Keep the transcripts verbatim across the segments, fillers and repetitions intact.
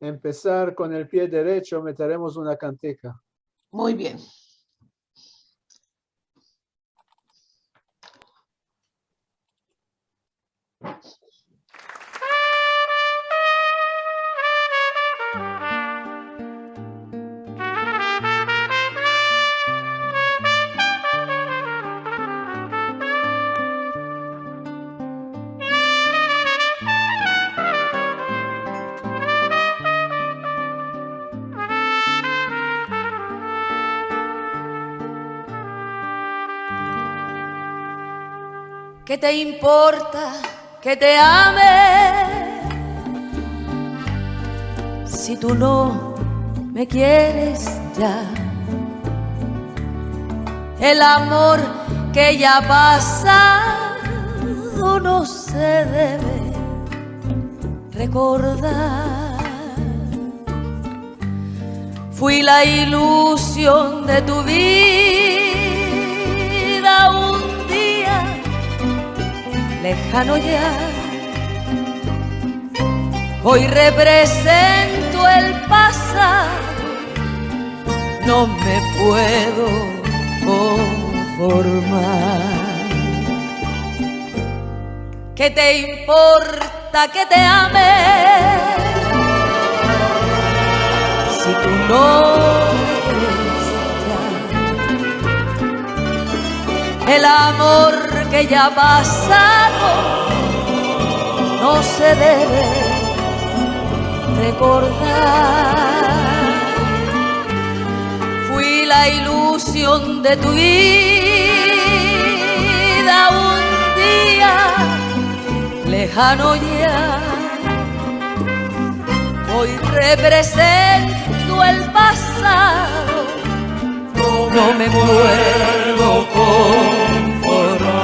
empesar kon el pie derecho, meteremos una kantika. Muy bien. Ke te importa ke te ame si tu no me kieres ya? El amor ke ya pasa no se deve rekordar. Fui la ilusion de tu vida un dia lejano ya. Oy represento el pasado, no me puedo konformar. Ke te importa ke te ame si tu no me kieres ya? El amor ke ya pasado no se deve rekordar. Fui la ilusion de tu vida un dia lejano ya. Oy represento el pasado, no me puedo konformar.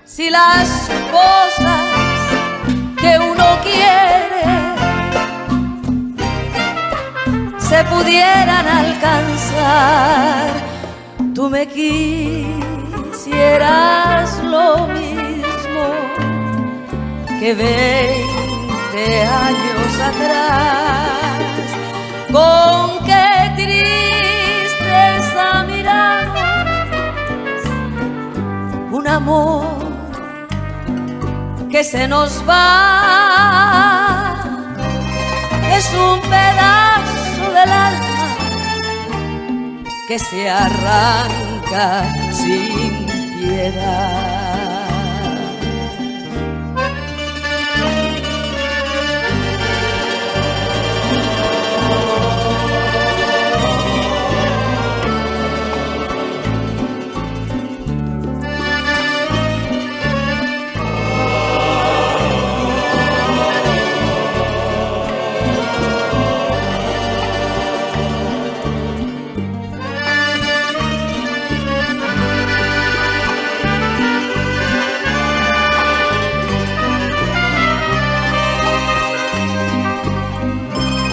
Si las kozas ke uno kiere se pudieran alkanzar, tu me kisieras lo mizmo ke vente anyos atras. Kon ke tristeza miramos un amor ke se mos va. Es un pedaso del alma ke se arranka sin piedad.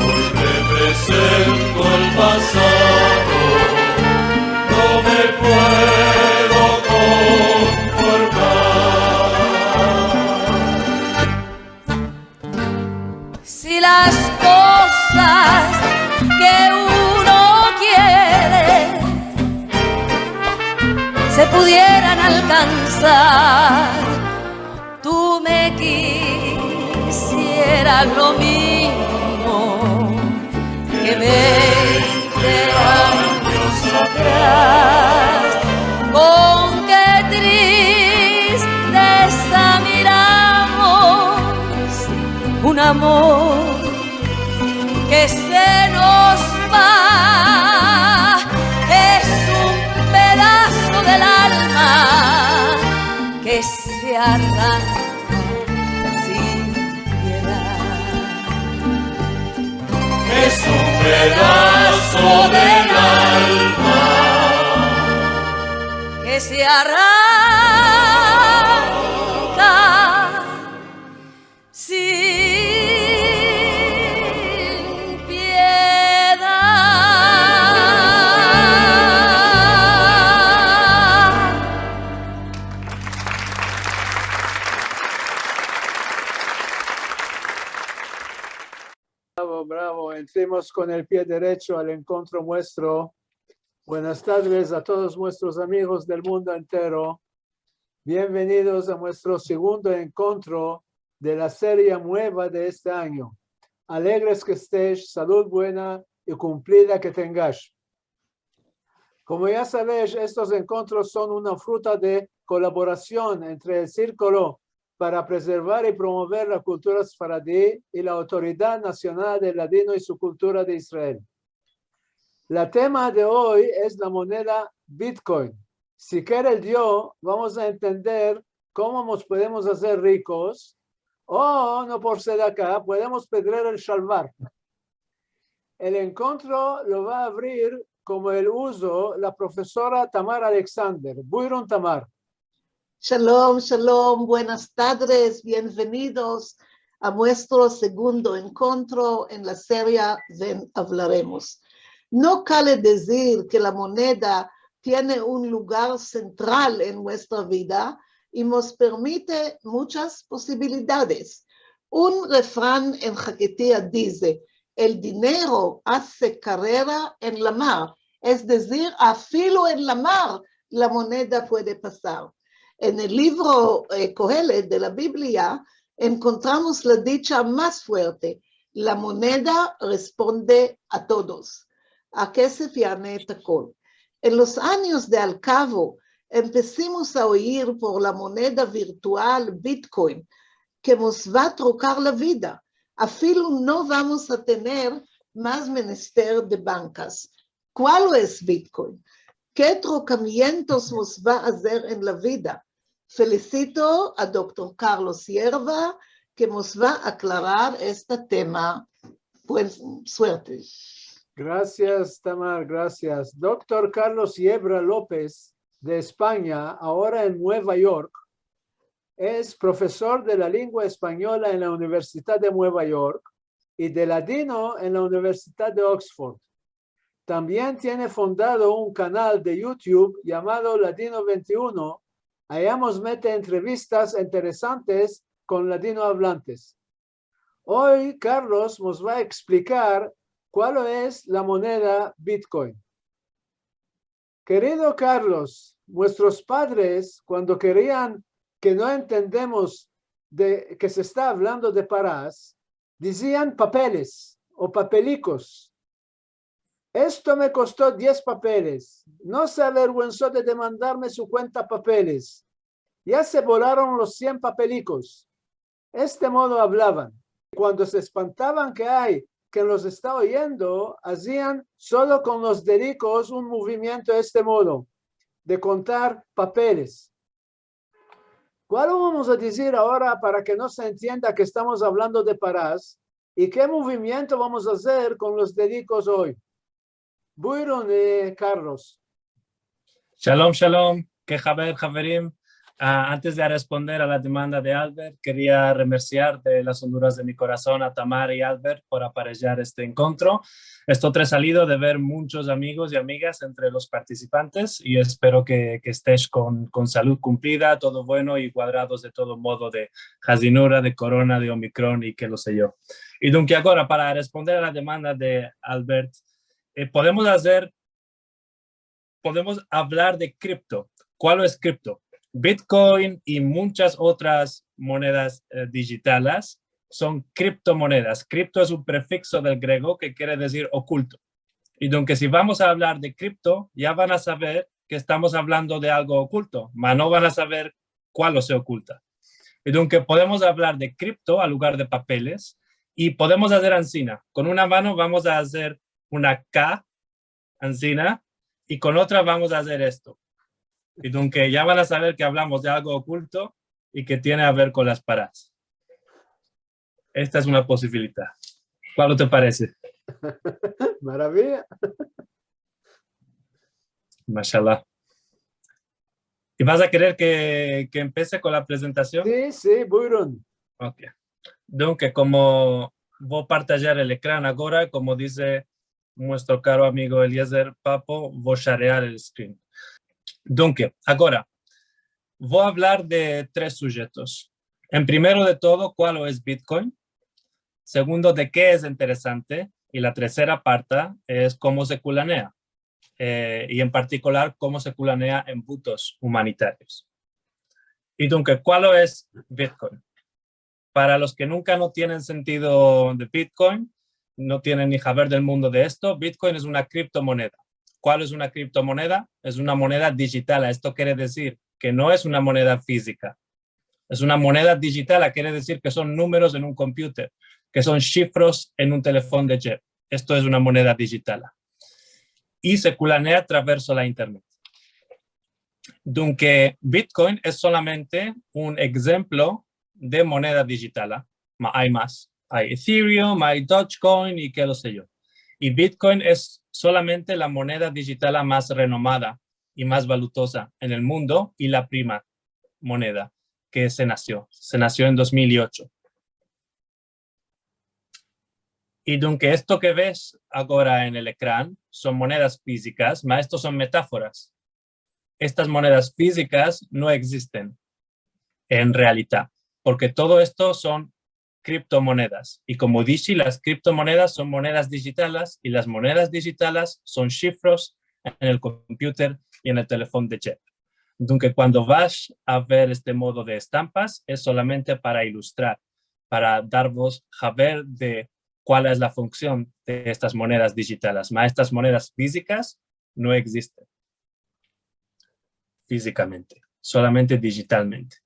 Oy represento el pasado, no me puedo konformar. Si las kozas ke uno kiere se pudieran alkanzar, tu me kisieras lo mizmo ke vente anyos atras. Kon ke tristeza miramos un amor ke se mos va. Es un pedaso del alma ke se arranka sin piedad. Es un pedaso del alma ke se arranka sin piedad. Bravo, entrimos kon el pie derecho al enkontro muestro. Buenas tadres a todos muestros amigos del mundo entero. Bienvenidos a muestro segundo enkontro de la seria mueva de este anyo. Alegres ke estesh, salud buena i kumplida ke tengash. Komo ya savesh, estos enkontros son una fruta de kolaborasion entre el Sirkulo para prezervar i promover la kultura sefaradi i la Autoridad Nasional del Ladino i su Kultura de Israel. La tema de oy es la moneda Bitcoin. Si kere el Dio, vamos a entender komo mos podemos azer rikos, o no por sedaka, podemos pedrer el shalvar. El enkontro lo va a avrir komo el uzo la profesora Tamar Alexander. Buyurun, Tamar. Shalom, shalom, buenas tadres, bienvenidos a muestro segundo enkontro en la seria Ven Avlaremos. No kale dizir ke la moneda tiene un lugar sentral en muestra vida i mos permite muchas posibilidades. Un refran en haketia dize, el dinero aze karera en la mar, es dizir, afilu en la mar la moneda puede pasar. En el livro, eh, Kohelet de la Biblia enkontramos la dicha mas fuerte, la moneda responde a todos. Akesef ya'ane et hakol. En los anyos de al kavo empesimos a oyir por la moneda virtual Bitcoin, ke mos va a trokar la vida. Afilu no vamos a tener mas menester de bankas. Kualo es Bitcoin? Ke trokamientos mos va a azer en la vida? Felisito a doktor Carlos Yerba, ke mos va a aklarar este tema. Buen suerte. Grasias, Tamar, grasias. Doktor Carlos Yebra Lopez, de Espanya, agora en Mueva York, es profesor de la lengua espanyola en la Universidad de Mueva York i de ladino en la Universidad de Oxford. Tambien tiene fundado un kanal de YouTube yamado Ladino vente i uno. Aya mos mete entrevistas interesantes kon ladinoavlantes. Oy Carlos mos va a eksplikar kualo es la moneda Bitcoin. Kerido Carlos, muestros padres, kuando kerian ke no entendemos de ke se esta avlando de paras, dizian papeles o papelikos. Esto me kosto diez papeles. No se averguenso de demandarme sinkuenta papeles. Ya se volaron los sien papelikos. Este modo avlavan. Kuando se espantavan ke ay ken los esta oyendo, azian solo kon los dedikos un movimiento este modo, de kontar papeles. Kualo vamos a dizir agora para ke no se entienda ke estamos avlando de paras? I ke movimiento vamos a azer kon los dedikos oy? Buyurun, eh, Carlos. Shalom, shalom. Ke haber, haverim. Ah, antes de responder a la demanda de Albert, keria remersiar de las onduras de mi korason a Tamar i Albert por aparejar este enkontro. Esto resalido de ver munchos amigos i amigas entre los partisipantes i espero ke, ke estesh kon, kon salud kumplida, todo bueno i kuadrados de todo modo de hazinura, de korona, de omikron i ke lo se yo. I dunke agora, para responder a la demanda de Albert, eh, podemos azer, podemos avlar de kripto. Kualo es kripto? Bitcoin i munchas otras monedas, eh, dijitalas son kriptomonedas. Kripto es un prefikso del grego ke kere dizir okulto. I dunke si vamos a avlar de kripto, ya van a saver ke estamos avlando de algo okulto, ma no van a saver kualo se okulta. I dunke podemos avlar de kripto al lugar de papeles, i podemos azer ansina. Kon una mano vamos a azer una K, ansina, i kon otra vamos a azer esto. I dunke ya van a saver ke avlamos de algo okulto i ke tiene a ver kon las paras. Esta es una posibilidad. Kualo te parese? Maraviya. Mashallah. I vas a kerer ke, ke empese kon la prezentasion? Si, si, buyurun. Ok. Dunke, komo vo a partajar el ekran agora, komo dize muestro karo amigo Eliezer Papo, vo a sharear el screen. Dunke, agora, vo a avlar de tres sujetos. En primero de todo, kualo es Bitcoin. Segundo, de ke es interesante. I la tersera parti es komo se kulanea. Eh, i en partikular, komo se kulanea en butos umanitarios. I dunke, kual es Bitcoin? Para los ke nunka no tienen sentido de Bitcoin, no tienen ni haber del mundo de esto, Bitcoin es una kriptomoneda. Kual es una kriptomoneda? Es una moneda dijital. Esto kere dizir ke no es una moneda fizika. Es una moneda dijital, kere dizir ke son numeros en un kompyuter, ke son shifros en un telefon de djep. Esto es una moneda dijital. I se kulanea atraverso la internet. Dunke, Bitcoin es solamente un enshemplo de moneda dijital. Ma ay mas. Ay Ethereum, ay Dogecoin i ke lo se yo. I Bitcoin es solamente la moneda dijital mas renomada i mas valutoza en el mundo i la prima moneda ke se nasio. Se nasio en dos mil i ocho. I dunke esto ke ves agora en el ekran son monedas fizikas, ma esto son metaforas. Estas monedas fizikas no egzisten en realidad, porke todo esto son kriptomonedas. I komo dishi, las kriptomonedas son monedas dijitalas i las monedas dijitalas son shifros en el kompyuter i en el telefon de djep. Dunke, kuando vas a ver este modo de estampas, es solamente para ilustrar, para darvos haber de kual es la funksion de estas monedas dijitalas. Ma estas monedas fizikas no egzisten fizikamente, solamente dijitalmente.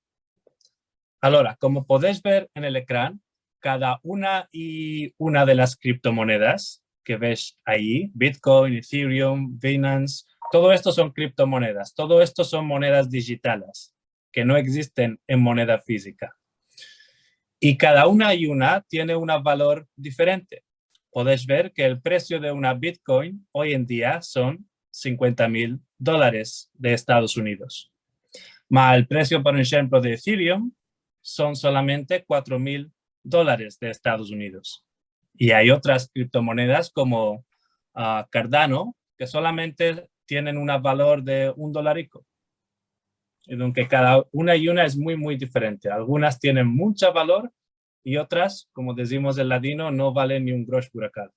Agora, komo podesh ver en el ekran, kada una i una de las kriptomonedas ke ves ayi, Bitcoin, Ethereum, Binance, todo esto son kriptomonedas, todo esto son monedas dijitalas ke no egzisten en moneda fizika. I kada una i una tiene un valor diferente. Podesh ver ke el presio de una Bitcoin oy en dia son sinkuenta mil dolares de Estados Unidos. Ma el presio, por enshemplo, de Ethereum son solamente kuatro mil dolares de Estados Unidos. I ay otras kriptomonedas komo, ah, Cardano, ke solamente tienen un valor de un dolariko. I dunke kada una i una es muy, muy diferente. Algunas tienen muncho valor i otras, komo dizimos en ladino, no valen ni un grosh burakat.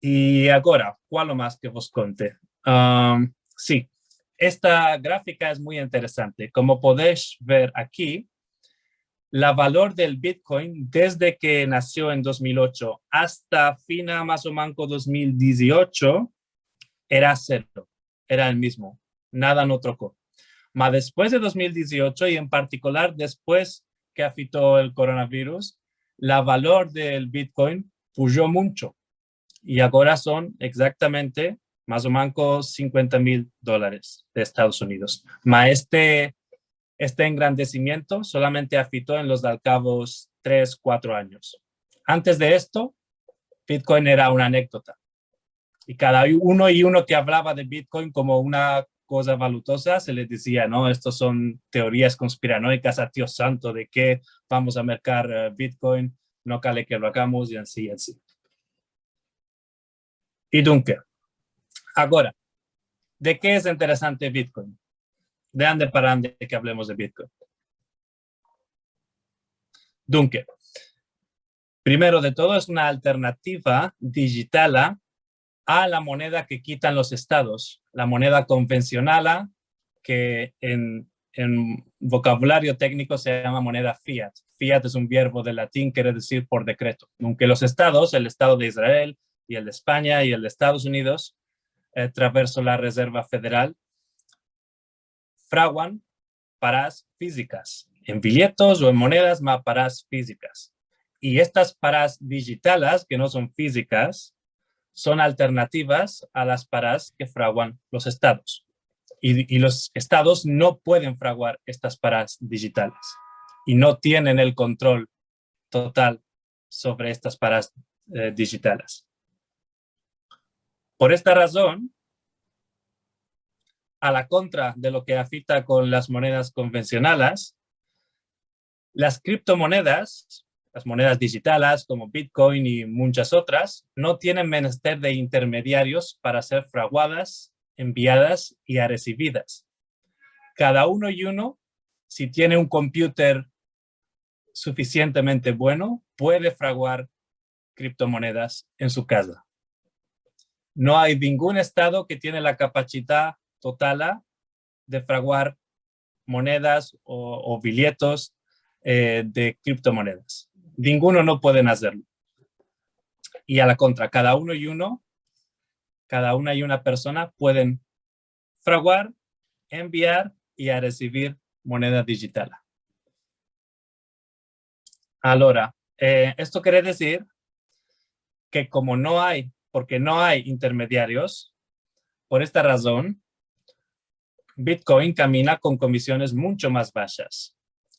I agora, kual lo mas ke vos konte? Am, si, esta grafika es muy interesante. Komo podesh ver aki, la valor del Bitcoin desde ke nasio en dos mil ocho asta fina mas o manko dos mil diziocho era sero, era el mizmo, nada no troko. Ma despues de dos mil diziocho i en partikular despues ke afito el koronavirus, la valor del Bitcoin pujo muncho. I agora son egzaktamente mas o manko sinkuenta mil dolares de Estados Unidos. Ma este, este engrandesimiento solamente afito en los dalkavos tres, kuatro anyos. Antes de esto, Bitcoin era una anekdota. I kada uno i uno ke avlava de Bitcoin komo una koza valutoza, se le dizia, no, estos son teorias konspiranoikas, a Dio santo, de ke vamos a merkar, eh, Bitcoin, no kale ke lo agamos, i ansi, i ansi. I dunke, agora, de ke es interesante Bitcoin? De ande para ande ke avlemos de Bitcoin. Dunke, primero de todo, es una alternativa dijitala a la moneda ke kitan los estados, la moneda konvensionala, ke en, en vokabulario tekniko se yama moneda fiat. Fiat es un verbo del latin, kere dizir por dekreto. Aunke los estados, el Estado de Israel i el de Espanya i el de Estados Unidos, eh, traverso la Rezerva Federal, fraguan paras fizikas, en biletos o en monedas, ma paras fizikas. I estas paras dijitalas, ke no son fizikas, son alternativas a las paras ke fraguan los estados. I, i los estados no pueden fraguar estas paras dijitalas i no tienen el kontrol total sovre estas paras, eh, dijitalas. Por esta razon, a la kontra de lo ke afita kon las monedas konvensionalas, las kriptomonedas, las monedas dijitalas komo Bitcoin i munchas otras, no tienen menester de intermediarios para ser fraguadas, enviadas i aresividas. Kada uno i uno, si tiene un kompyuter sufisientemente bueno puede fraguar kriptomonedas en su kaza. No ay ningun estado ke tiene la kapasidad total de fraguar monedas o, o bilhetos, eh, de kriptomonedas. Ninguno no pueden azerlo. I a la kontra, kada uno i uno, kada una i una persona pueden fraguar, enviar i a resivir moneda dijital. Alora, eh, esto kere dizir ke komo no ay, porke no ay intermediarios, por esta razon, Bitcoin kamina kon komisiones muncho mas bashas.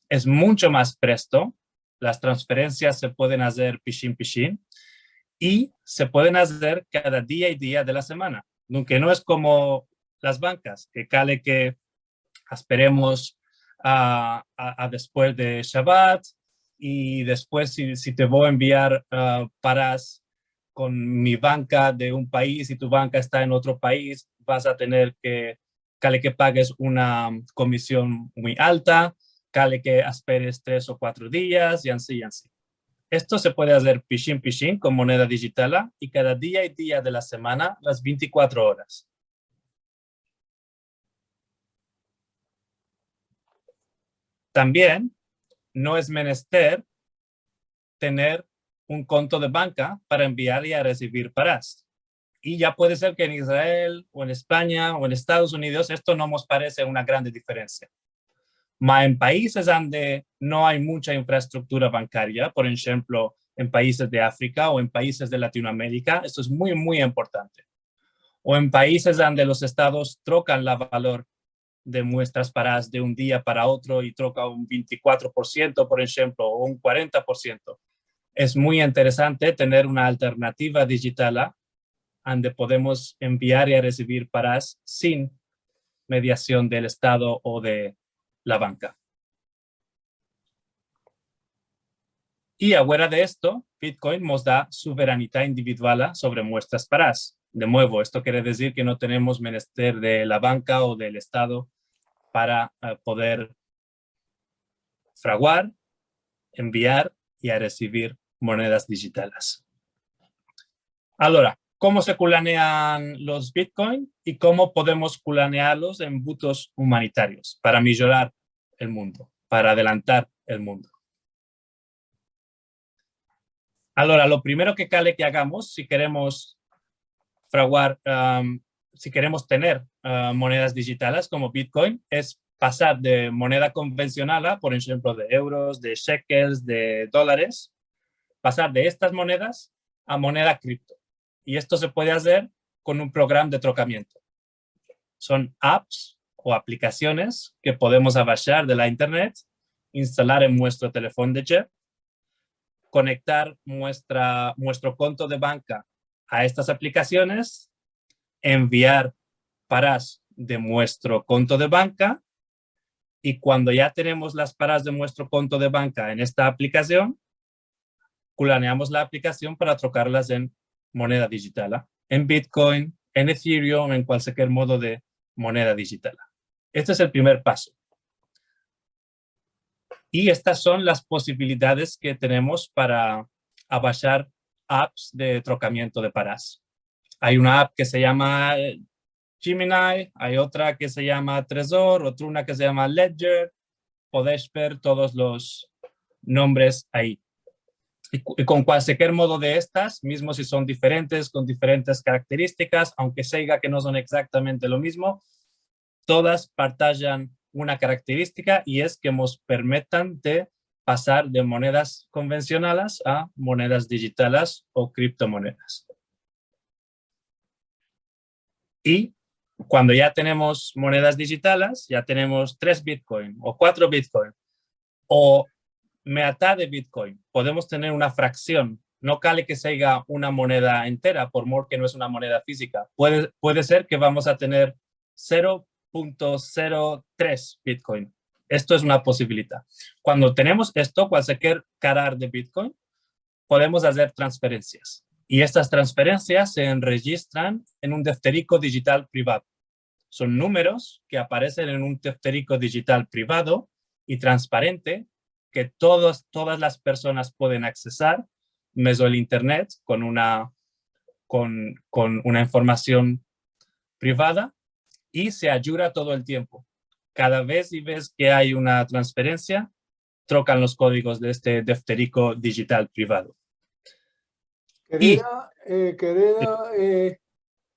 Es muncho mas presto, las transferensias se pueden azer pishin pishin i se pueden azer kada dia i dia de la semana. Nunka no es komo las bankas, ke kale ke asperemos a, a, a despues de Shabat, i despues si, si te vo a enviar, a, paras kon mi banka de un pais i tu banka esta en otro pais, vas a tener ke, kale ke pages una komision muy alta, kale ke asperes tres o kuatro dias, i ansi, i ansi. Esto se puede azer pishin pishin kon moneda dijital i kada dia i dia de la semana, las vente i kuatro oras. Tambien no es menester tener un konto de banka para enviar i a resivir paras. I ya puede ser ke en Israel o en Espanya o en Estados Unidos esto no mos parese una grande diferensia. Ma en paizes ande no ay muncha infrastruktura bankaria, por enshemplo, en paizes de Afrika o en paizes de Latinoamerika, esto es muy, muy importante. O en paizes ande los estados trokan la valor de muestras paras de un dia para otro i troka un vente i kuatro por siento, por enshemplo, o un kuarenta por siento. Es muy interesante tener una alternativa dijital ande podemos enviar i a resivir paras sin mediasion del Estado o de la banka. I afuera de esto, Bitcoin mos da suveranidad individual sovre muestras paras. De muevo, esto kere dizir ke no tenemos menester de la banka o del Estado para, eh, poder fraguar, enviar i a resivir monedas dijitalas. Alora, komo se kulanean los Bitcoin i komo podemos kulanearlos en butos umanitarios para mijorar el mundo, para adelantar el mundo? Alora, lo primero ke kale ke agamos, si keremos fraguar, am, si keremos tener, ah, monedas dijitalas komo Bitcoin, es pasar de moneda konvensional, por enshemplo, de euros, de shekels, de dolares, pasar de estas monedas a moneda kripto. I esto se puede azer kon un programa de trokamiento. Son apps o aplikasiones ke podemos abashar de la internet, instalar en muestro telefon de djep, konektar muestra, muestro konto de banka a estas aplikasiones, enviar paras de muestro konto de banka, i kuando ya tenemos las paras de muestro konto de banka en esta aplikasion, kulaneamos la aplikasion para trokarlas en moneda dijitala, en Bitcoin, en Ethereum, en kualkier modo de moneda dijitala. Este es el primer paso. I estas son las posibilidades ke tenemos para abashar apps de trokamiento de paras. Ay una app ke se yama, eh, Gemini, ay otra ke se yama Trezor, otra una ke se yama Ledger. Podesh ver todos los nombres ayi. I ku-, i kon kualkier modo de estas, mizmo si son diferentes, kon diferentes karakteristikas, aunke se diga ke no son egzaktamente lo mizmo, todas partajan una karakteristika i es ke mos permitan de pasar de monedas konvensionalas a monedas dijitalas o kriptomonedas. I kuando ya tenemos monedas dijitalas, ya tenemos tres Bitcoin o kuatro Bitcoin o meatad de Bitcoin, podemos tener una fraksion. No kale ke se diga una moneda entera, por mor ke no es una moneda fizika. Puede, puede ser ke vamos a tener zero punto zero tres Bitcoin. Esto es una posibilidad. Kuando tenemos esto, kualkier karar de Bitcoin, podemos azer transferensias. I estas transferensias se enrejistran en un defteriko dijital privado. Son numeros ke aparesen en un defteriko dijital privado i transparente ke todos, todas las personas pueden aksesar mezo el internet kon una, kon, kon una informasion privada i se ayuda todo el tiempo. Kada vez i vez ke ay una transferensia, trokan los kodigos de este defteriko dijital privado. Kerida, eh, kerida, eh,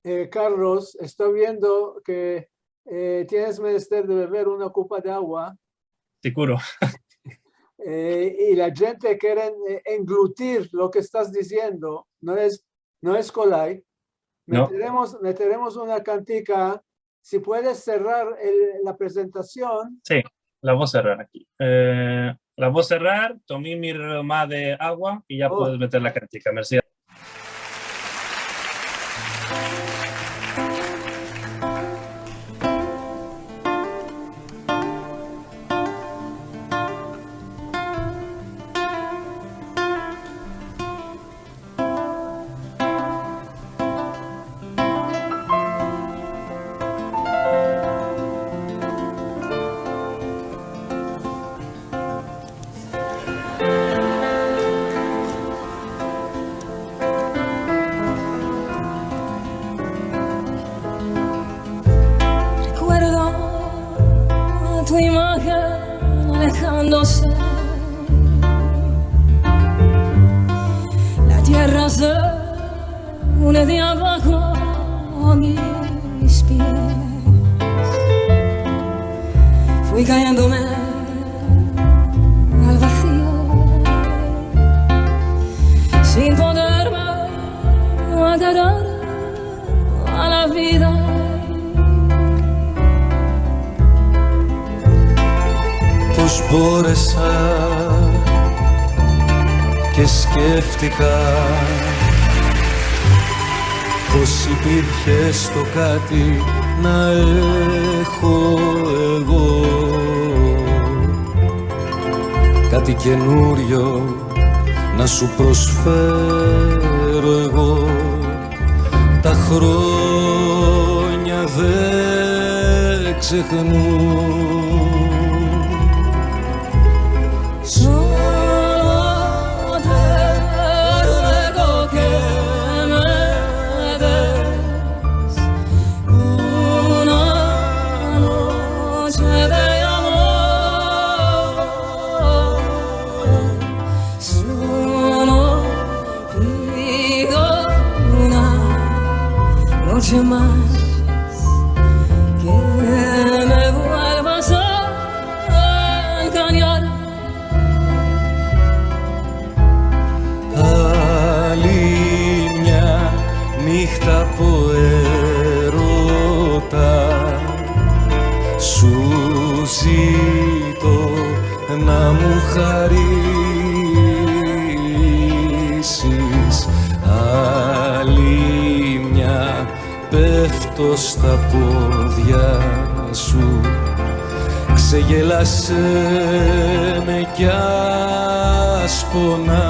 eh, Carlos, esto viendo ke, eh, tienes menester de bever una kopa de agua. Siguro. Eh, i la djente keren, eh, englutir lo ke estas diziendo. No es, no es kolay. No. Meteremos, meteremos una kantika. Si puedes serrar el, la prezentasion. Si, la vo a serrar aki. Eh, la vo a serrar, tomi mi roma de agua i ya puedes meter la kantika. Mersi. Rekuerdo tu imajen alejandoze. La tierra se une de abajo a mis pies. Fui kayendome al vasio sin poderme agarrar a la vida. Poz boreša ke skeftika poz ipirhe esto kati na eho ego, kati kenurio na su prosfero ego. Ta hronia de ksehnun. Solo te ruego ke me des una noche de amor. Solo pido una noche mas ke me vuelvas a engañar. Ali mia nihta poerota, suzito na muharisis. Ali mia pefto sta podia su, kseyelase me ki aspona.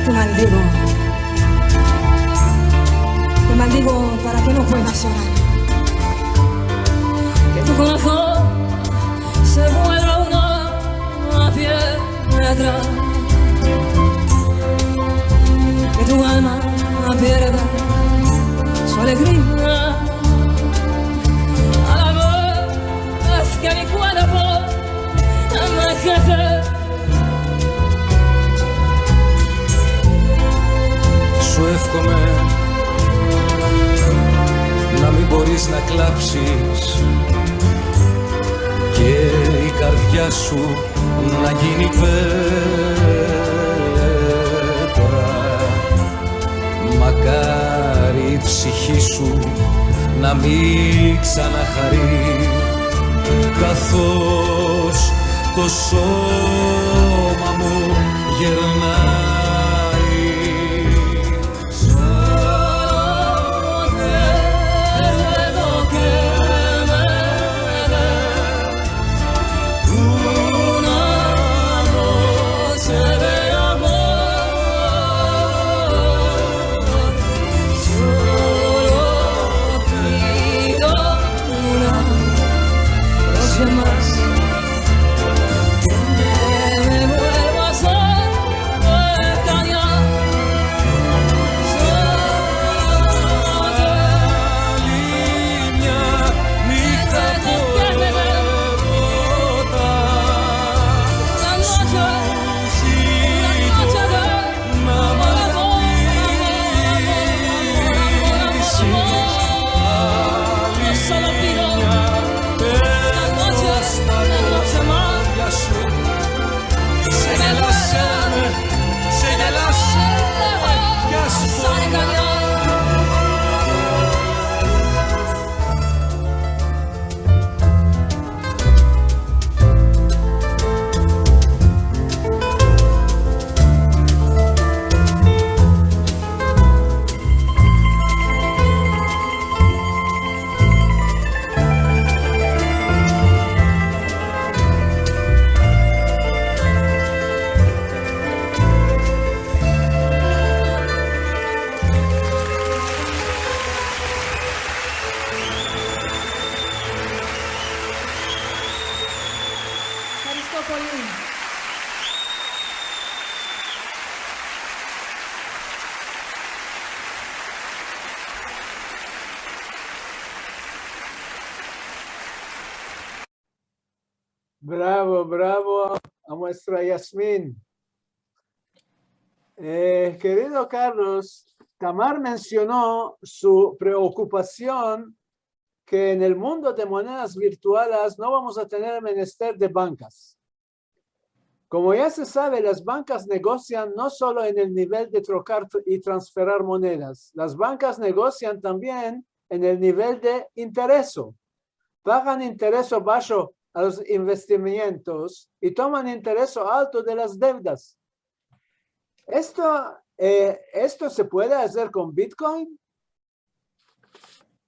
Te maldigo. Te maldigo para ke no puedas soñar. Ke tu korazon se vuelva una piedra. Ke tu alma pierda su alegria. A la vez ke mi kuerpo envejese. Su efkome na mi boriz na klapsis, ke i kardia su na gini pedra. Makari i psihi su να μίξαν αχαρί, καθώς το σώμα μου γερνάει. Bravo, bravo a muestra Yasmin. Eh, kerido Carlos, Tamar mensiono su preokupasion ke en el mundo de monedas virtuales no vamos a tener menester de bankas. Komo ya se save, las bankas negosian no solo en el nivel de trokar tr-, i transferir monedas. Las bankas negosian tambien en el nivel de intereso. Pagan intereso basho a los investimientos i toman intereso alto de las devdas. Esto, eh, esto se puede azer kon Bitcoin?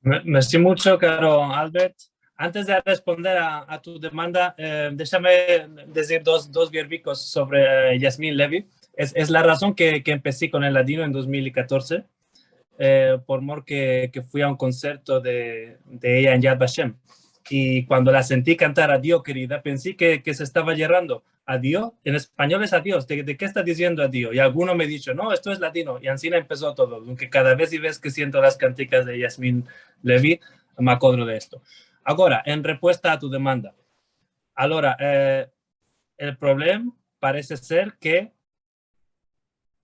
Me-, mersi muncho, karo Albert. Antes de responder a, a tu demanda, eh, deshame dizir dos, dos vierbikos sovre, eh, Yasmin Levy. Es, es la razon ke, ke empesi kon el ladino en dos mil katorze, eh, por mor ke, ke fui a un konserto de, de eya en Yad Vashem. I kuando la senti kantar Adio, kerida, pensi ke, ke se estava yerrando. Adio, en espanyol es adios. De, de ke esta diziendo adio? I alguno me disho, no, esto es ladino. I ansina empeso todo. Aunke kada vez i vez ke siento las kantikas de Yasmin Levy, me akodro de esto. Agora, en repuesta a tu demanda. Alora, eh, el problem parese ser ke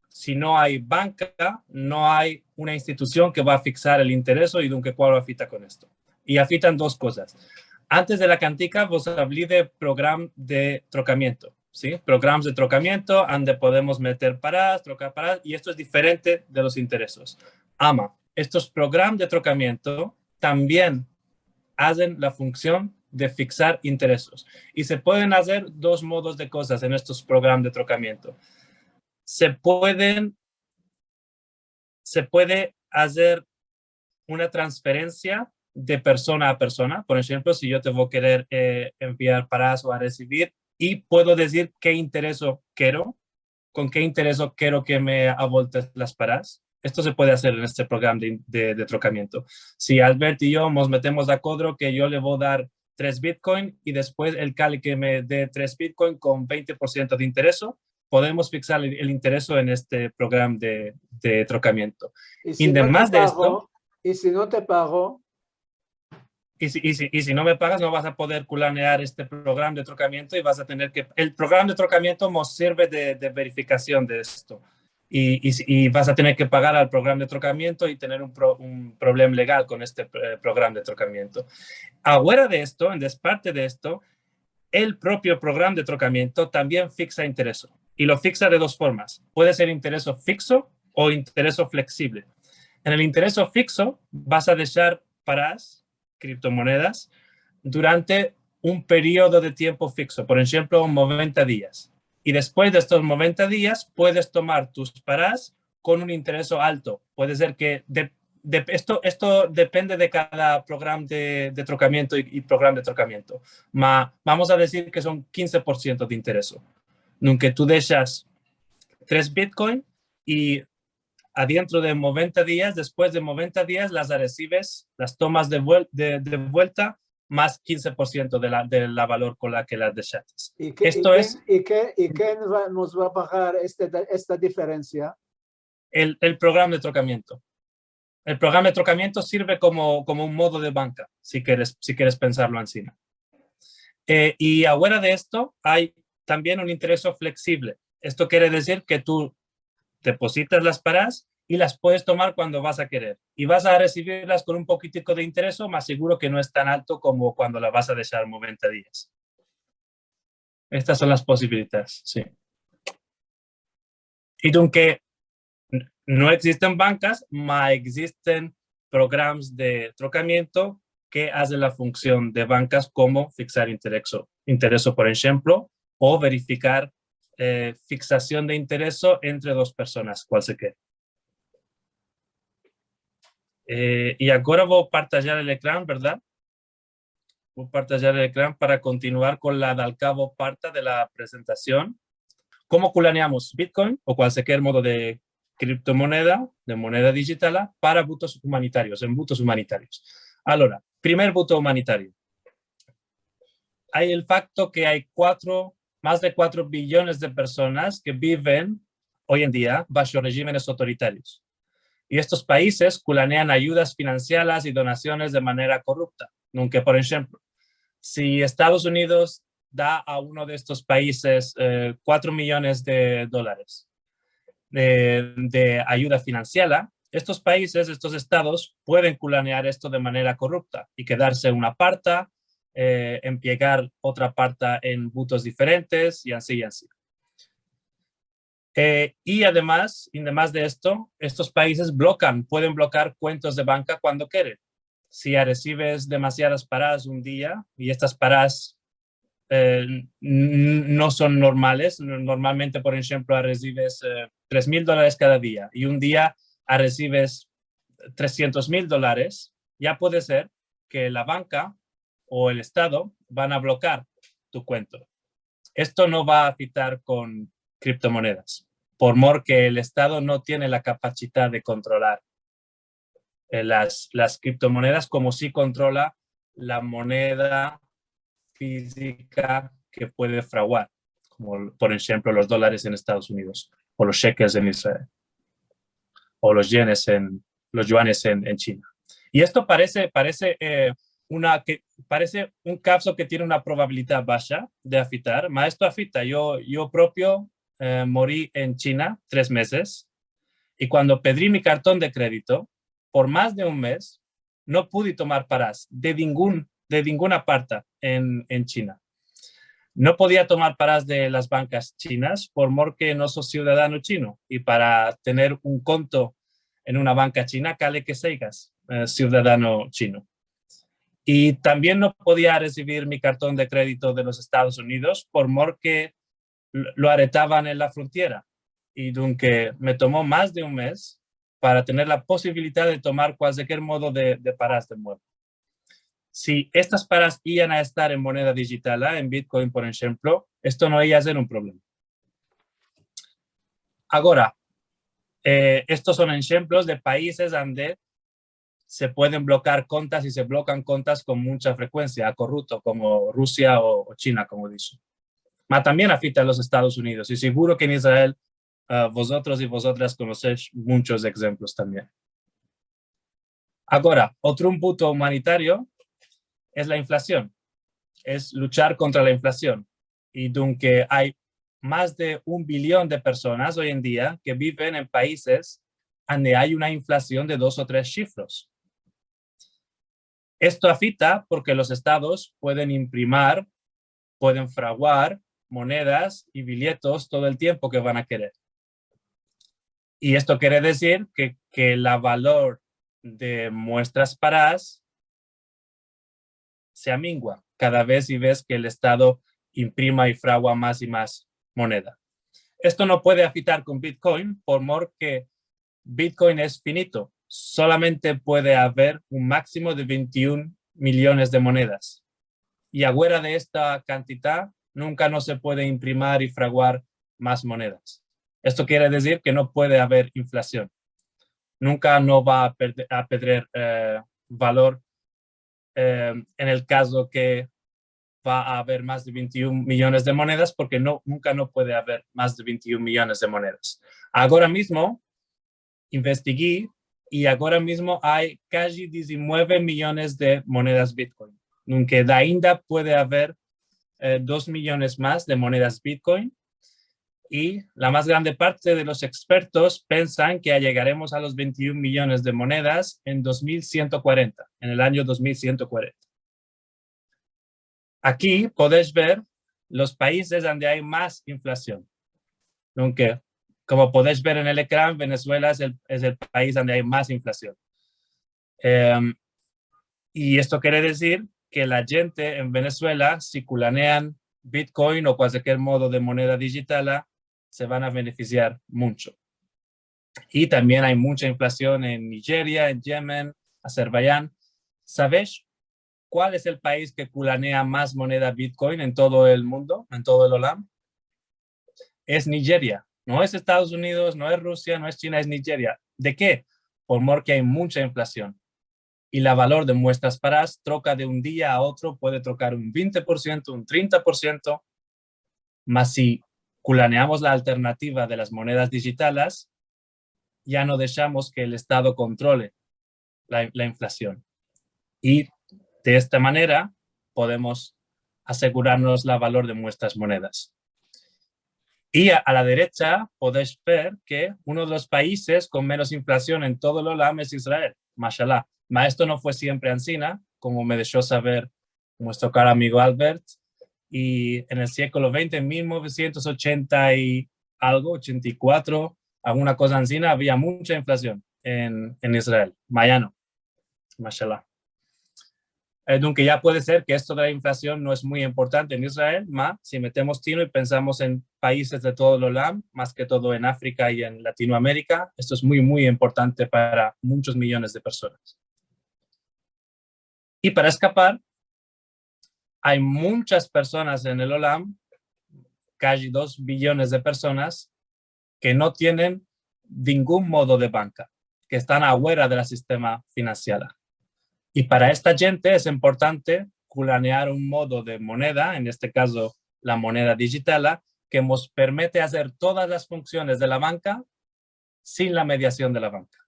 si no ay banka, no ay una institusion ke va a fiksar el intereso i dunke kual afita kon esto. I afitan dos kozas. Antes de la kantika, vos avli de program de trokamiento, si? Programs de trokamiento, ande podemos meter paras, trokar paras, i esto es diferente de los interesos. Ama, estos program de trokamiento tambien azen la funksion de fiksar interesos. I se pueden azer dos modos de kozas en estos program de trokamiento. Se pueden, se puede azer una transferensia de persona a persona. Por enshemplo, si yo te vo a kerer, eh, enviar paras o a resivir, i puedo dizir ke intereso kero, kon ke intereso kero ke me avoltes las paras. Esto se puede azer en este program de, de, de trokamiento. Si Albert i yo mos metemos de akodro ke yo le vo dar tres bitkoin i despues el kale ke me de tres bitkoin kon vente por siento de intereso, podemos fiksar el, el intereso en este program de, de trokamiento. I si no te pago, i si no te pago, I si, i si, i si no me pagas, no vas a poder kulanear este program de trokamiento i vas a tener ke, el program de trokamiento mos sirve de, de verifikasion de esto. I, i si, i vas a tener ke pagar al program de trokamiento i tener un pro-, un problem legal kon este, eh, program de trokamiento. Afuera de esto, en desparte de esto, el propio program de trokamiento tambien fiksa intereso. I lo fiksa de dos formas. Puede ser intereso fikso o intereso fleksivle. En el intereso fikso vas a deshar paras, kriptomonedas, durante un periodo de tiempo fikso, por enshemplo, noventa dias. I despues de estos noventa dias puedes tomar tus paras kon un intereso alto. Puede ser ke de, de, esto, esto depende de kada programa de, de trokamiento i, i programa de trokamiento. Ma, vamos a dizir ke son kinze por siento de intereso. Nunka tu deshas tres bitkoin i adientro de noventa dias, despues de noventa dias, las aresives, las tomas de, vuel- de, de vuelta, mas kinze por siento de la, de la valor kon la ke las deshates. I ke, esto i es ke, i ke, i ken va, mos va a pagar este, esta diferensia? El, el programa de trokamiento. El programa de trokamiento sirve komo, komo un modo de banka, si keres, si keres pensarlo ansina. Eh, i afuera de esto, ay tambien un intereso fleksivle. Esto kere dizir ke tu depozitas las paras i las puedes tomar kuando vas a kerer. I vas a aresivirlas kon un pokitiko de intereso, mas seguro ke no es tan alto komo kuando la vas a deshar noventa dias. Estas son las posibilidades, si. I dunke, n-, no egzisten bankas, ma egzisten programas de trokamiento ke azen la funksion de bankas, komo fiksar intereso, intereso, por enshemplo, o verifikar, eh, fiksasion de intereso entre dos personas, kualsiker. Eh, i agora vo a partajar el ekran, verdad? Vo a partajar el ekran para kontinuar kon la de al kavo parta de la prezentasion. Komo kulaneamos Bitcoin o kualsiker modo de kriptomoneda, de moneda dijitala, para butos umanitarios, en butos umanitarios. Alora, primer buto umanitario. Ay el fakto ke ay kuatro, mas de kuatro biyones de personas ke biven oy en dia basho rejimenes autoritarios. I estos paizes kulanean ayudas finansialas i donasiones de manera korupta. Nunka, por enshemplo, si Estados Unidos da a uno de estos paizes, eh, kuatro miyones de dolares de, de ayuda finansiala, estos paizes, estos estados pueden kulanear esto de manera korupta i kedarse una parta, eh, emplegar otra parta en butos diferentes i ansi i ansi. Eh, i ademas, i ademas de esto, estos paizes blokan, pueden blokar kuentas de banka kuando keren. Si aresives demasiadas paras un dia i estas paras, eh, n-, n-, no son normales, n-, normalmente, por enshemplo, aresives, eh, tres mil dolares kada dia i un dia aresives tresientos mil dolares, ya puede ser ke la banka o el estado van a blokar tu kuento. Esto no va a afitar kon kriptomonedas, por mor ke el estado no tiene la kapasidad de kontrolar, eh, las, las kriptomonedas komo si kontrola la moneda fizika ke puede fraguar, komo, por enshemplo, los dolares en Estados Unidos o los shekels en Israel o los yenes en, los yuanes en, en China. I esto parese, parese, eh, una ke, parese un kavzo ke tiene una probabilidad basha de afitar, ma esto afita. Yo, yo propio, eh, mori en China tres mezes i kuando pedri mi karton de kredito, por mas de un mez, no pudi tomar paras de ningun, de ninguna parta en, en China. No podia tomar paras de las bankas chinas por mor ke no so siudadano chino, i para tener un konto en una banka china kale ke seas, eh, siudadano chino. I tambien no podia resivir mi karton de kredito de los Estados Unidos por mor ke lo, lo aretavan en la frontiera. I dunke me tomo mas de un mez para tener la posibilidad de tomar kualsiker modo de, de paras de muevo. Si estas paras ian a estar en moneda dijitala, en Bitcoin, por enshemplo, esto no ia a ser un problema. Agora, eh, estos son enshemplos de paizes ande se pueden blokar kontas i se blokan kontas kon muncha frekuensia, a korupto, komo Rusia o, o China, komo disho. Ma tambien afita a los Estados Unidos, i seguro ke en Israel, ah, vozotros i vozotras konosesh munchos enshemplos tambien. Agora, otro punto umanitario es la inflasion, es luchar kontra la inflasion. I dunke ay mas de un biyon de personas oy en dia ke biven en paizes ande ay una inflasion de dos o tres shifros. Esto afita porke los estados pueden imprimir, pueden fraguar monedas i biletos todo el tiempo ke van a kerer. I esto kere dizir ke, ke la valor de muestras paras se amingua kada vez i vez ke el Estado imprima i fragua mas i mas moneda. Esto no puede afitar kon Bitcoin, por mor ke Bitcoin es finito. Solamente puede aver un maksimo de vente i un miyones de monedas. I afuera de esta kantidad, nunka no se puede imprimir i fraguar mas monedas. Esto kere dizir ke no puede aver inflasion. Nunka no va a perde-, a perder, eh, valor, eh, en el kazo ke va a aver mas de vente i un miyones de monedas, porke no, nunka no puede aver mas de vente i un miyones de monedas. Agora mizmo investigui i agora mizmo ay kaji dizinueve miyones de monedas Bitcoin. Nunka ainda puede aver, eh, dos miyones mas de monedas Bitcoin. I la mas grande parte de los ekspertos pensan ke ayegaremos a los vente i un miyones de monedas en dos mil siento kuarenta, en el anyo dos mil siento kuarenta. Aki podesh ver los paizes ande ay mas inflasion. Aunke, komo podesh ver en el ekran, Venezuela es el, es el paiz ande ay mas inflasion. Em, i esto kere dizir ke la djente en Venezuela, si kulanean Bitcoin o kualkier modo de moneda dijitala, se van a benefisiar muncho. I tambien ay muncha inflasion en Nigeria, en Yemen, Azerbaiyán. Savesh kual es el paiz ke kulanea mas moneda Bitcoin en todo el mundo, en todo el olam? Es Nigeria. No es Estados Unidos, no es Rusia, no es China, es Nigeria. De ke? Por mor ke ay muncha inflasion. I la valor de muestras paras troka de un dia a otro, puede trokar un vente por siento, un trinta por siento, mas si kulaneamos la alternativa de las monedas dijitalas, ya no deshamos ke el Estado kontrole la, la inflasion. I de esta manera podemos asegurarmos la valor de muestras monedas. I a, a la derecha podesh ver ke uno de los paizes kon menos inflasion en todo el olam es Israel, mashallah. Ma esto no fue siempre ansina, komo me desho saver muestro karo amigo Albert, i en el sieklo vente, en mil novesientos ochenta i algo, ochenta i kuatro, alguna koza ansina, avia muncha inflasion en, en Israel. Ma ya no, mashallah. Eh, dunke ya puede ser ke esto de la inflasion no es muy importante en Israel, ma si metemos tino i pensamos en paizes de todo el olam, mas ke todo en Afrika i en Latinoamerika, esto es muy, muy importante para munchos miyones de personas. I para eskapar, ay munchas personas en el olam, kaji dos biyones de personas, ke no tienen ningun modo de banka, ke estan afuera de la sistema finansiala. I para esta djente es importante kulanear un modo de moneda, en este kazo la moneda dijitala, ke mos permite azer todas las funksiones de la banka sin la mediasion de la banka.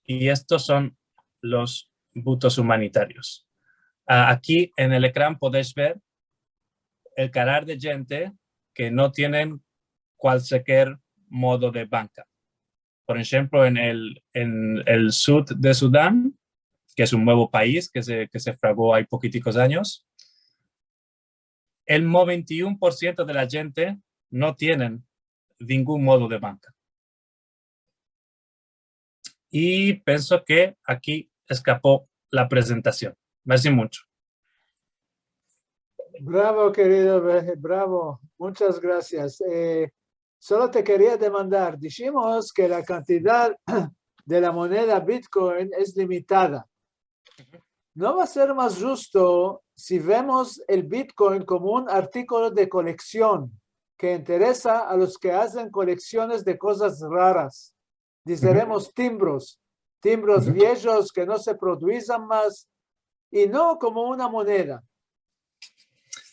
I estos son los butos umanitarios. Ah, aki en el ekran podesh ver el karar de djente ke no tienen kualkier modo de banka. Por enshemplo, en el, en el sud de Sudan, ke es un muevo paiz ke se, ke se fraguo ay pokitikos anyos, el noventa i un por siento de la djente no tienen ningun modo de banka. I penso ke aki eskapo la prezentasion. Mersi muncho. Bravo, kerido Beje, bravo. Munchas grasias. Eh, solo te keria demandar, dishimos ke la kantidad de la moneda Bitcoin es limitada. No va a ser mas djusto si vemos el Bitcoin komo un artikolo de koleksion ke interesa a los ke azen koleksiones de kozas raras. Dizeremos timbros, timbros viejos ke no se produizan mas, i no komo una moneda.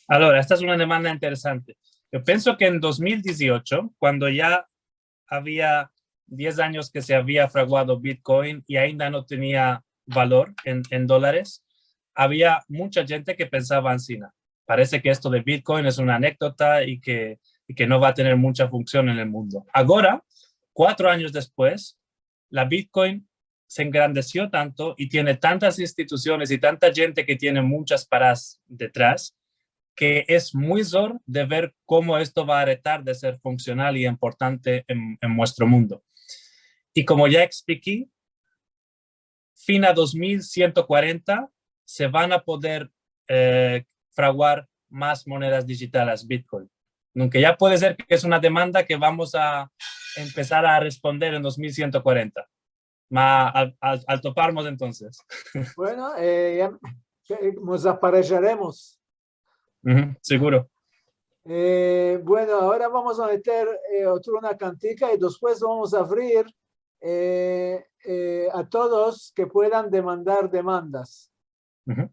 Alora, esta es una demanda interesante. Yo penso ke en dos mil dieciocho, kuando ya avia diez anyos ke se avia fraguado Bitcoin i ainda no tenia valor en, en dolares, avia muncha djente ke pensava ansina. Parese ke esto de Bitcoin es una anekdota i ke, i ke no va a tener muncha funksion en el mundo. Agora, kuatro anyos despues, la Bitcoin se engrandesio tanto i tiene tantas institusiones i tanta djente ke tiene munchas paras detras, ke es muy zor de ver komo esto va a retar de ser funksional i importante en, en muestro mundo. I komo ya ekspliki, fin a dos mil siento kuarenta, se van a poder, eh, fraguar mas monedas dijitales, Bitcoin. Aunke ya puede ser ke es una demanda ke vamos a empesar a responder en dos mil sien kuarenta. Ma, al, al, al toparmos entonses. Bueno, eh, ya, eh, mos aparejaremos. Uhu, seguro. Eh, bueno, agora vamos a meter, eh, otra una kantika i despues vamos a avrir, eh, eh, a todos ke puedan demandar demandas. Uhu.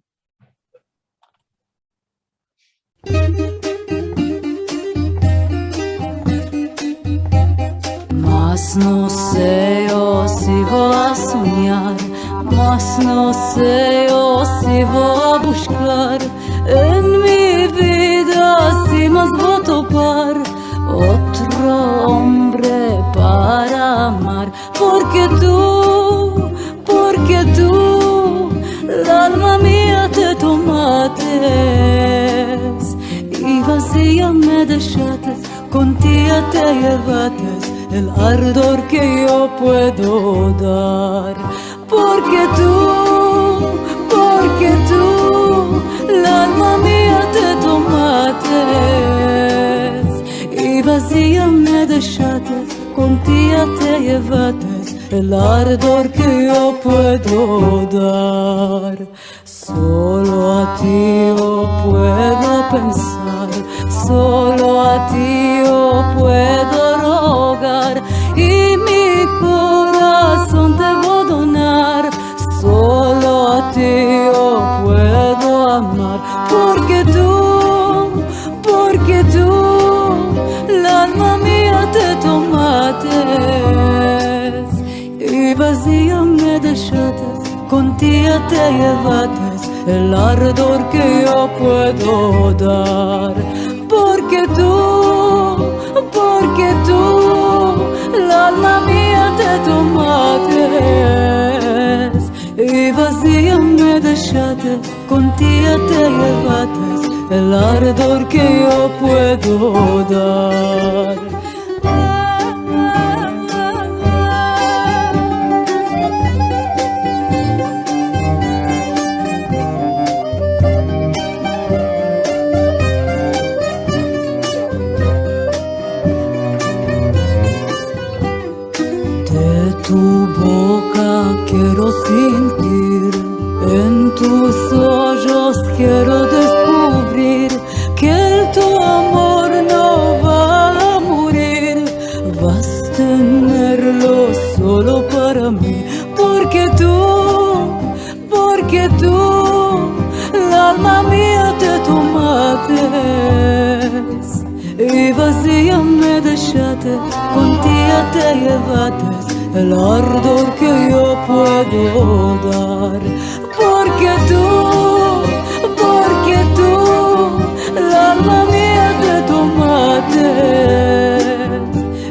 Mas no se yo si vo a sonyar, mas no se yo si vo a bushkar en mi vida, si mas vo topar otro ombre para amar. Porke tu, porke tu, la alma mia te tomates, i vazia me deshates, kontia te yevates el ardor ke yo puedo dar. Porke tu, porke tu, la alma mia te tomates, i vazia me deshates, kontia te yevates el ardor ke yo puedo dar. Solo a ti yo puedo pensar, solo a ti yo puedo rogar, i mi korason te vo donar. Solo a ti yo puedo amar, porke tu, porke tu, la alma mia te tomates, i vazia me deshates, kontia te yevates el ardor ke yo puedo dar. Porke tu, porke tu, la alma mia te tomates, i vazia me deshates, kontia te yevates el ardor ke yo puedo dar. De tu boka kero sintir, en tus ojos kero deskuvrir ke el tu amor no va a murir, vas tenerlo solo para mi, porke tu, porke tu, la alma mia te tomates, i vazia me deshates, kontia te yevates el ardor ke yo puedo dar. Porke tu, porke tu, la alma mia te tomates,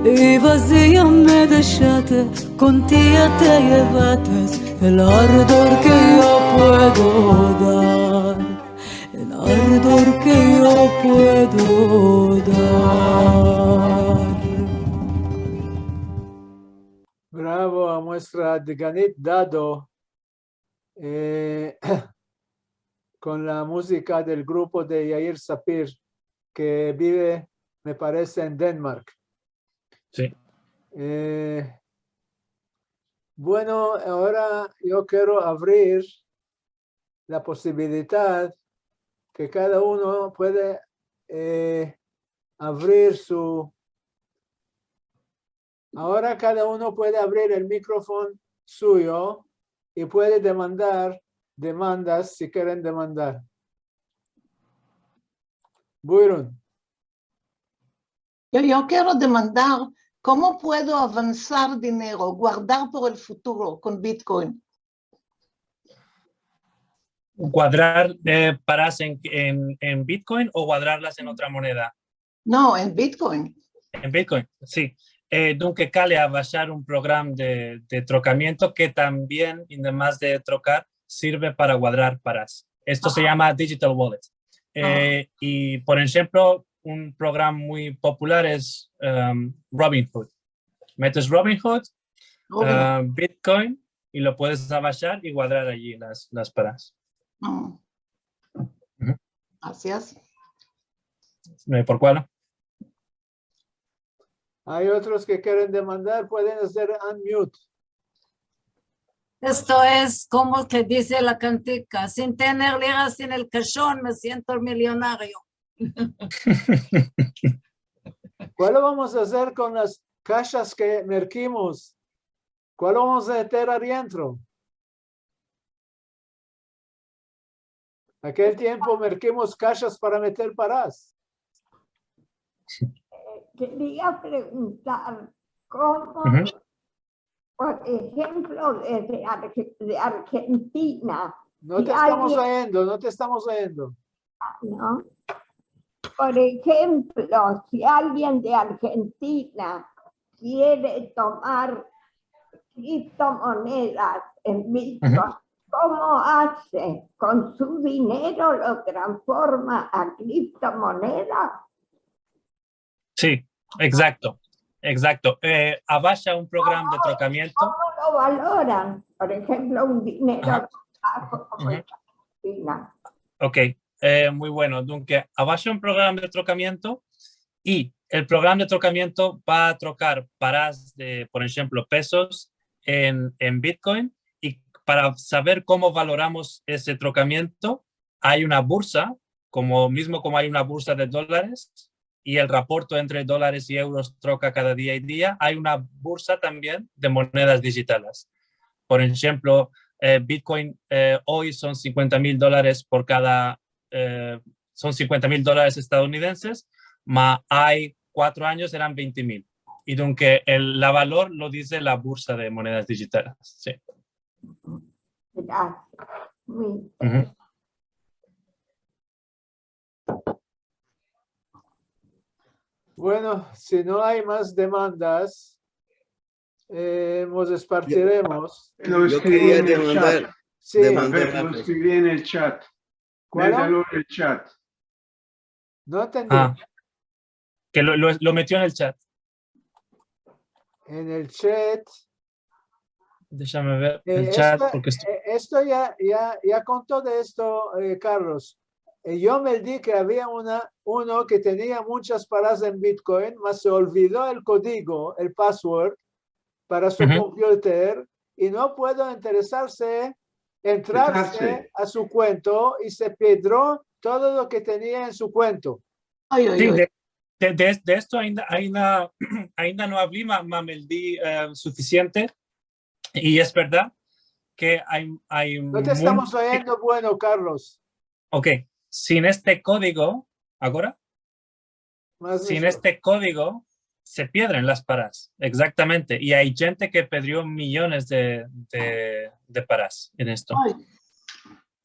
i vazia me deshates, kontia te yevates el ardor ke yo puedo dar, el ardor ke yo puedo dar. Bravo a muestra Deganit Dado, eh, kon la muzika del grupo de Yair Sapir, ke bive, me parese, en Denmark. Si. Eh, bueno, agora yo kero avrir la posibilidad ke kada uno puede, eh, avrir su Agora kada uno puede avrir el mikrofon suyo i puede demandar demandas si keren demandar. Buyurun. Yo, yo kero demandar, komo puedo avansar dinero, guardar por el futuro kon Bitcoin? Guardar, eh, paras en, en, en Bitcoin o guadrarlas en otra moneda? No, en Bitcoin. En Bitcoin, si. Eh, dunke kale avashar un programa de, de trokamiento ke tambien, ademas de trokar, sirve para guadrar paras. Esto se yama digital wallet. Eh, i, por enshemplo, un programa muy popular es, em, Robinhood. Metes Robinhood, Robinhood. Ah, Bitcoin, i lo puedes avashar i guadrar ayi las, las paras. Grasias. Eh, por kualo? Ay otros ke keren demandar, pueden azer unmute. Esto es komo ke dize la kantika: sin tener liras en el kashon, me siento milionario. Kualo vamos a azer kon las kashas ke merkimos? Kualo vamos a meter adientro? Akel tiempo merkimos kashas para meter paras. Keria preguntar komo, por enshemplo, de, de Argentina, no te estamos oyendo, no te estamos oyendo. No? Por enshemplo, si alguien de Argentina kiere tomar kriptomonedas en Bitcoin, komo aze? Kon su dinero lo transforma a kriptomoneda? Si, egzakto, egzakto. Eh, abasha un programa de trokamiento. Komo lo valoran? Por enshemplo, un dinero baho komo el de Argentina. Ok, eh, muy bueno. Dunke, abasha un programa de trokamiento i el programa de trokamiento va a trokar paras de, por enshemplo, pesos en, en Bitcoin. I para saver komo valoramos ese trokamiento, ay una bursa, komo, mizmo komo ay una bursa de dolares, i el raporto entre dolares i euros troka kada dia i dia, ay una bursa tambien de monedas dijitales. Por enshemplo, eh, Bitcoin, eh, oy son sinkuenta mil dolares por kada, eh, son sinkuenta mil dolares estadunidenses, ma ay kuatro anyos eran vente mil. I dunke el, la valor lo dize la bursa de monedas dijitales. Si. Grasias. Muy interesante. Bueno, si no ay mas demandas, eh, mos espartiremos. Yo, yo keria demandar, si. A ver, lo eskrivia en el chat. Kualo? Metelo en el chat. No entendi. Ah, ke lo, lo, lo metio en el chat. En el chat. Deshame ver el chat, porke esto, eh, esto ya, ya, ya konto de esto, eh, Carlos. Eh, yo me di ke avia una, uno ke tenia munchas paras en Bitcoin, mas se olvido el kodigo, el password, para su kompyuter i no puedo entrarse, entrarse a su kuento i se piedro todo lo ke tenia en su kuento. Si, de, de, de, de esto ainda, ainda, ainda no avli, ma, ma me di, eh, sufisiente. I es verdad ke ay, ay... No te estamos oyendo bueno, Carlos. Ok, sin este kodigo, agora? Sin este kodigo se piedren las paras, egzaktamente. I ay djente ke pedrio miyones de, de, de paras en esto.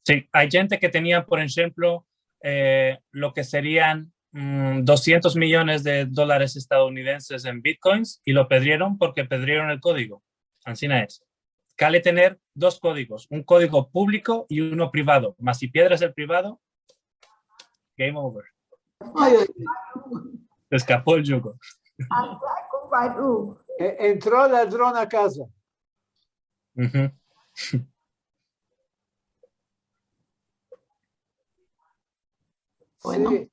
Si, ay djente ke tenian, por enshemplo, eh, lo ke serian, mm, dosientos miyones de dolares estadunidenses en bitcoins i lo pedrieron porke pedrieron el kodigo. Ansina es. Kale tener dos kodigos, un kodigo publiko i uno privado. Mas si piedres el privado, game over. Ay, ay. Se eskapo el djugo. E, entro ladron a kaza. Bueno. Si.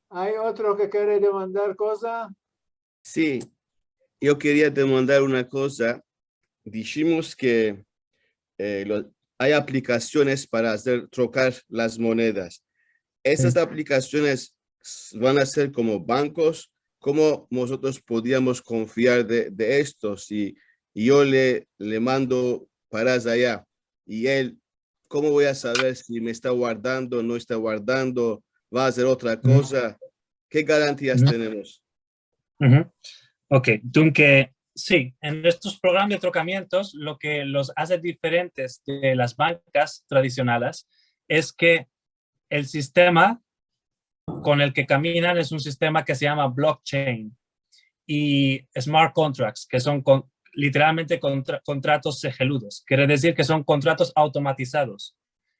Ay otro ke kere demandar koza? Si, yo keria demandar una koza. Dishimos ke, eh, lo, ay aplikasiones para azer, trokar las monedas. Esas aplikasiones s-, van a ser komo bankos. Komo mozotros podiamos konfiar de, de esto? Si yo le, le mando paras aya i el, komo vo a saver si me esta guardando, no esta guardando, va a azer otra koza? Ke garantias tenemos? Ok, dunke, si, en estos programas de trokamientos, lo ke los aze diferentes de las bankas tradisionales es ke el sistema kon el ke kaminan es un sistema ke se yama blockchain i smart contracts, ke son kon-, literalmente kontra-, kontratos segeludos. Kere dizir ke son kontratos avtomatizados.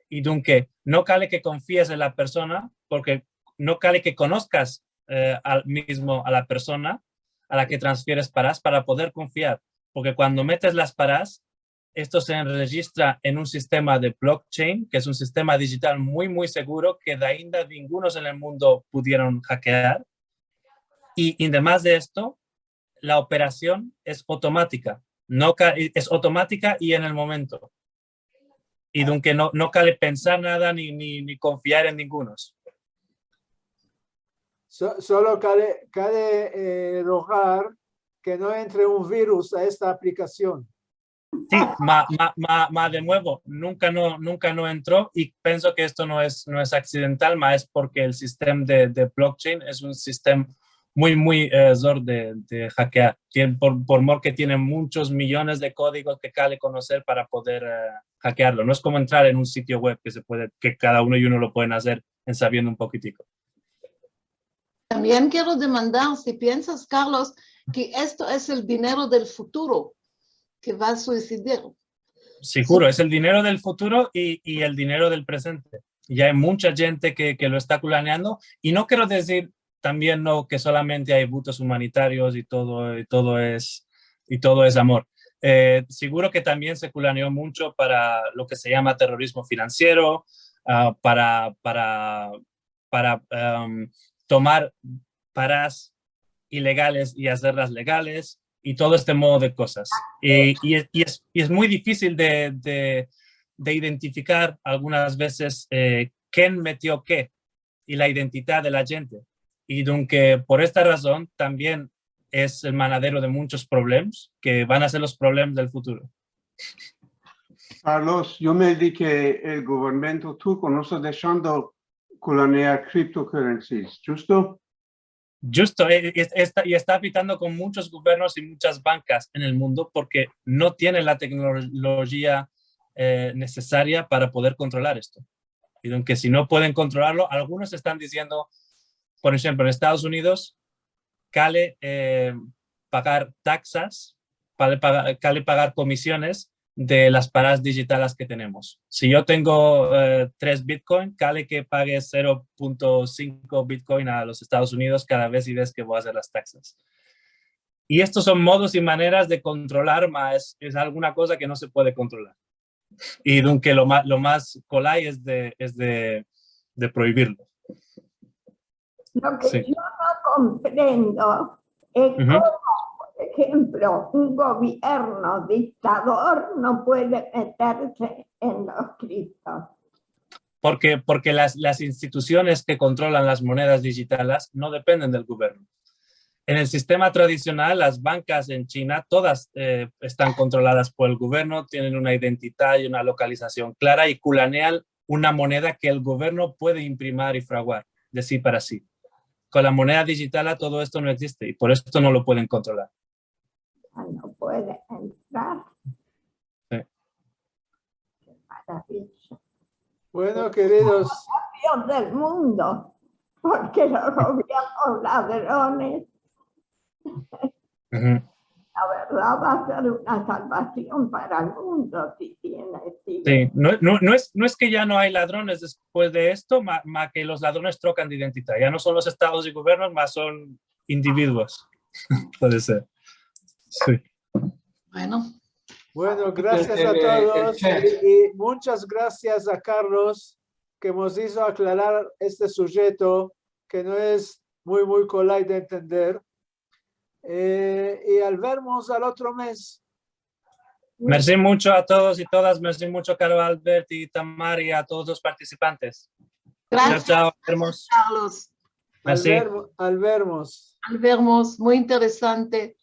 I dunke, no kale ke konfies en la persona, porke no kale ke konoskas, eh, al mizmo a la persona a la ke transfieres paras para poder konfiar. Porke kuando metes las paras, esto se enrejistra en un sistema de blockchain, ke es un sistema dijital muy, muy seguro, ke de ainda ningunos en el mundo pudieron hakear. I, i demas de esto, la operasion es otomatika. No ka-, es otomatika i en el momento. I dunke no, no kale pensar nada ni, ni, ni konfiar en ningunos. So-, solo kale, kale, eh, rogar ke no entre un virus a esta aplikasion. Si, ma, ma, ma, ma de muevo, nunka no, nunka no entro i penso ke esto no es, no es aksidental, ma es porke el sistema de, de blockchain es un sistema muy, muy, eh, zor de, de hakear. Tien-, por, por mor ke tiene munchos miyones de kodigos ke kale konoser para poder, eh, hakearlo. No es komo entrar en un sitio web ke se puede, ke kada uno i uno lo pueden azer en saviendo un pokitiko. Tambien kero demandar si piensas, Carlos, ke esto es el dinero del futuro ke va a suisidar. Siguro, es el dinero del futuro i, i el dinero del prezente. Ya ay muncha djente ke, ke lo esta kulaneando, i no kero dizir tambien, no, ke solamente ay vutos umanitarios i todo, i todo es, i todo es amor. Eh, siguro ke tambien se kulaneo muncho para lo ke se yama terrorizmo finansiero, ah, para, para, para, em, tomar paras ilegales i azerlas legales i todo este modo de kozas. I, i es, i es, i es muy difisil de, de, de identifikar algunas vezes, eh, ken metio ke i la identidad de la djente. I dunke por esta razon tambien es el manadero de munchos problemas ke van a ser los problemas del futuro. Carlos, yo me di ke el gubierno turko no esta deshando kulanear cryptocurrencies, djusto? Djusto, eh, es-, esta, i esta afitando kon munchos guviernos i munchas bankas en el mundo porke no tienen la teknolojia, eh, nesesaria para poder kontrolar esto. I dunke si no pueden kontrolarlo, algunos estan diziendo, por enshemplo, en Estados Unidos, kale, eh, pagar taksas, kale paga-, kale pagar komisiones de las paras dijitalas ke tenemos. Si yo tengo, eh, tres Bitcoin, kale ke pague zero punto sinko Bitcoin a los Estados Unidos kada vez i vez ke vo a azer las taksas. I estos son modos i maneras de kontrolar, ma es, es alguna koza ke no se puede kontrolar. I dunke lo ma-, lo mas kolay es de, es de, de proibirlo. Lo ke yo no komprendo es komo, por enshemplo, un guvierno diktador no puede meterse en los kriptos. Porke, porke las, las institusiones ke kontrolan las monedas dijitalas no dependen del guvierno. En el sistema tradisional, las bankas en China, todas, eh, estan kontroladas por el guvierno, tienen una identidad i una lokalizasion klara i kulanean una moneda ke el guvierno puede imprimir i fraguar de si para si. Kon la moneda dijitala todo esto no egziste i por esto no lo pueden kontrolar. No puede entrar. Si. Ke maravija. Bueno, keridos. Dios del mundo, porke los guviernos ladrones. Uhu. La verdad va a ser una salvación para el mundo si tiene, si Si, no, no, no es, no es ke ya no ay ladrones despues de esto, ma, ma ke los ladrones trokan de identidad. Ya no son los estados i guviernos, ma son individuos. Puede ser. Si. Bueno. Bueno, grasias a todos i, i munchas grasias a Carlos ke mos izo aklarar este sujeto ke no es muy, muy kolay de entender. Eh, i al vermos al otro mes. Mersi muncho a todos i todas, mersi muncho Carlos Albert i Tamar i a todos los partisipantes. Chao, Grasias, chao, vermos. Carlos. Al Mersi. vermo-, al vermos. Al vermos, muy interesante.